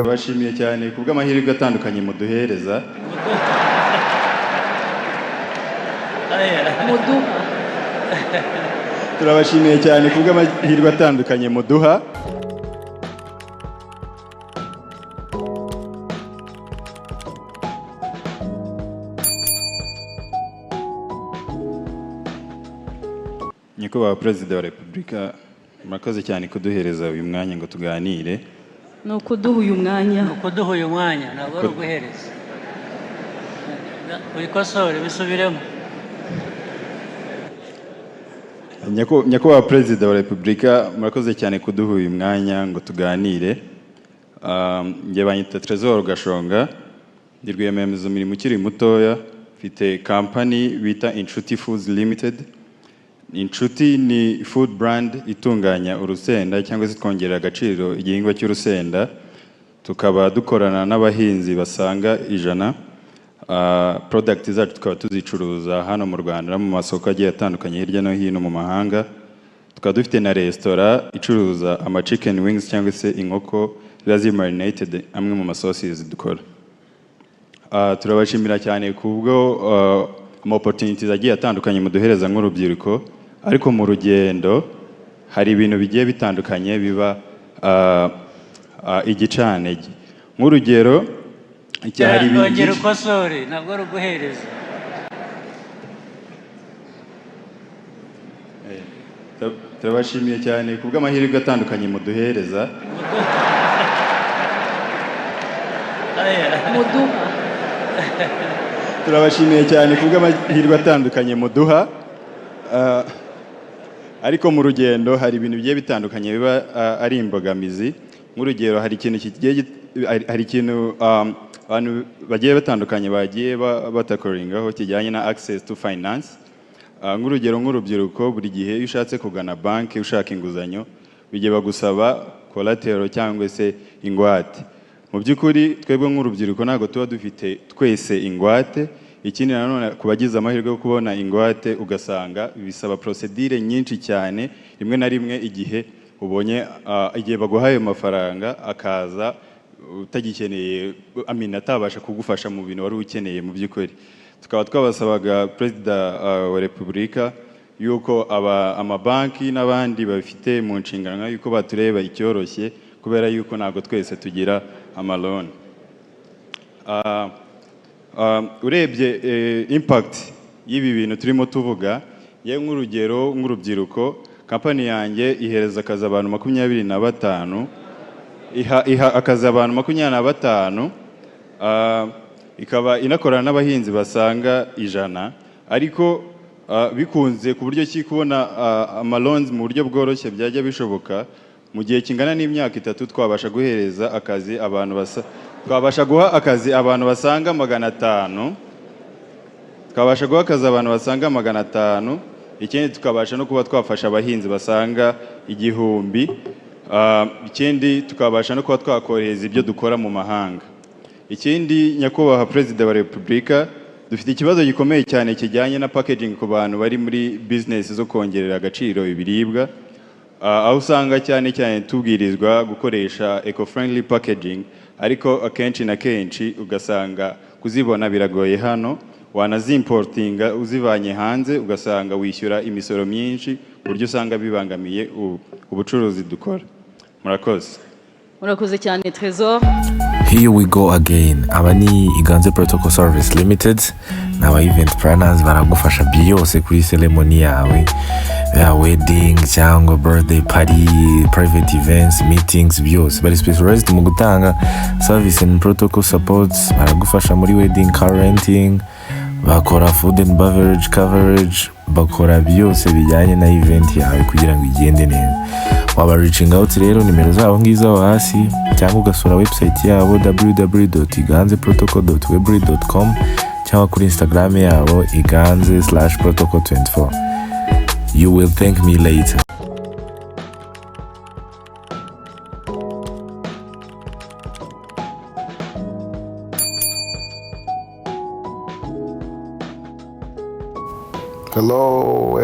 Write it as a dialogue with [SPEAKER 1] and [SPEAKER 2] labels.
[SPEAKER 1] Turabashimiye cyane ku bw'amahirwe atandukanye muduhereza.
[SPEAKER 2] Muduha.
[SPEAKER 1] Turabashimiye cyane ku bw'amahirwe atandukanye muduha. Nyakubahwa Perezida wa Repubulika, murakoze cyane kuduhereza uyu mwanya ngo tuganire.
[SPEAKER 2] Ni ukuduha uyu mwanya.
[SPEAKER 3] Ni ukuduha uyu mwanya, ntabwo ari uguhereza. Wikosore, bisubiremo.
[SPEAKER 1] Nyakubahwa Perezida wa Repubulika, murakoze cyane kuduha uyu mwanya ngo tuganire. Njye banyita Trésor Gashonga, ndi rwiyemezamirimo ukiri mutoya, mfite kampani bita Inshuti Foods Limited. Inshuti ni food brand itunganya urusenda cyangwa se twongerera agaciro igihingwa cy'urusenda, tukaba dukorana n'abahinzi basaga 100. Product zacu tukaba tuzicuruza hano mu Rwanda no mu masoko agiye atandukanye hirya no hino mu mahanga. Tukaba dufite na resitora icuruza ama chicken wings cyangwa se inkoko ziba ziri marinated, amwe mu masauces dukora. Turabashimira cyane kubwo ama opportunities agiye atandukanye muduhereza nk'urubyiruko, ariko mu rugendo hari ibintu bigiye bitandukanye biba igicantege. Nk'urugero, hari ibintu
[SPEAKER 3] Ongera
[SPEAKER 1] byinshi.
[SPEAKER 3] ukosore, ntabwo ari uguhereza.
[SPEAKER 1] Turabashimiye cyane ku bw'amahirwe atandukanye muduhereza.
[SPEAKER 2] Muduha.
[SPEAKER 1] Turabashimiye cyane ku bw'amahirwe atandukanye muduha. Ariko mu rugendo hari ibintu bigiye bitandukanye biba ari imbogamizi. Nk'urugero, hari ikintu abantu bagiye batandukanye bagiye batakoringaho kijyanye na access to finance. Nk'urugero, nk'urubyiruko, buri gihe iyo ushatse kugana banki ushaka inguzanyo, bijya bagusaba collateral cyangwa se ingwate. Mu by'ukuri twebwe nk'urubyiruko ntabwo tuba dufite twese ingwate. Ikindi nanone, ku bagize amahirwe yo kubona ingwate, ugasanga bisaba procedure nyinshi cyane. Rimwe na rimwe igihe ubonye igihe baguhaye ayo mafaranga, akaza utagikeneye, amina atabasha kugufasha mu bintu wari ukeneye. Mu by'ukuri tukaba twabasabaga, Perezida wa Repubulika, yuko aba amabanki n'abandi babifite mu nshingano yuko batureba icyoroshye, kubera yuko ntabwo twese tugira ama loan. Urebye impact y'ibi bintu turimo tuvuga, yewe nk'urugero, nk'urubyiruko, kampani yanjye ihereza akazi abantu 25, iha akazi abantu 25, ikaba inakorana n'abahinzi basaga 100. Ariko bikunze ku buryo ki kubona amaloans mu buryo bworoshye byajya bishoboka, mu gihe kingana n'imyaka 3 twabasha guhereza akazi abantu basa twabasha guha akazi abantu basaga 500, twabasha guha akazi abantu basaga 500. Ikindi, tukabasha no kuba twafasha abahinzi basaga 1000. Ikindi, tukabasha no kuba twakohereza ibyo dukora mu mahanga. Ikindi, Nyakubahwa Perezida wa Repubulika, dufite ikibazo gikomeye cyane kijyanye na packaging ku bantu bari muri business zo kongerera agaciro ibiribwa. Aho usanga cyane cyane tubwirizwa gukoresha eco friendly packaging, ariko akenshi na kenshi ugasanga kuzibona biragoye hano, wanazimportinga uzivanye hanze ugasanga wishyura imisoro myinshi, ku buryo usanga bibangamiye ubucuruzi dukora. Murakoze.
[SPEAKER 2] Murakoze cyane, Trésor.
[SPEAKER 4] Here we go again. Aba ni Iganze Protocol Service Limited, ni aba event planners, baragufasha byose kuri ceremony yawe ya wedding cyangwa birthday party, private events, meetings, byose. Bari specialized mu gutanga service and protocol support. Baragufasha muri wedding car renting, bakora food and beverage coverage, bakora byose bijyanye na event yawe kugira ngo igende neza. Waba reaching out rero, nimero zabo ngizo aho hasi, cyangwa ugasura website yabo www.iganzeprotocol.weebly.com, cyangwa kuri Instagram yabo iganze/protocol24. You will thank me later.
[SPEAKER 5] Hello.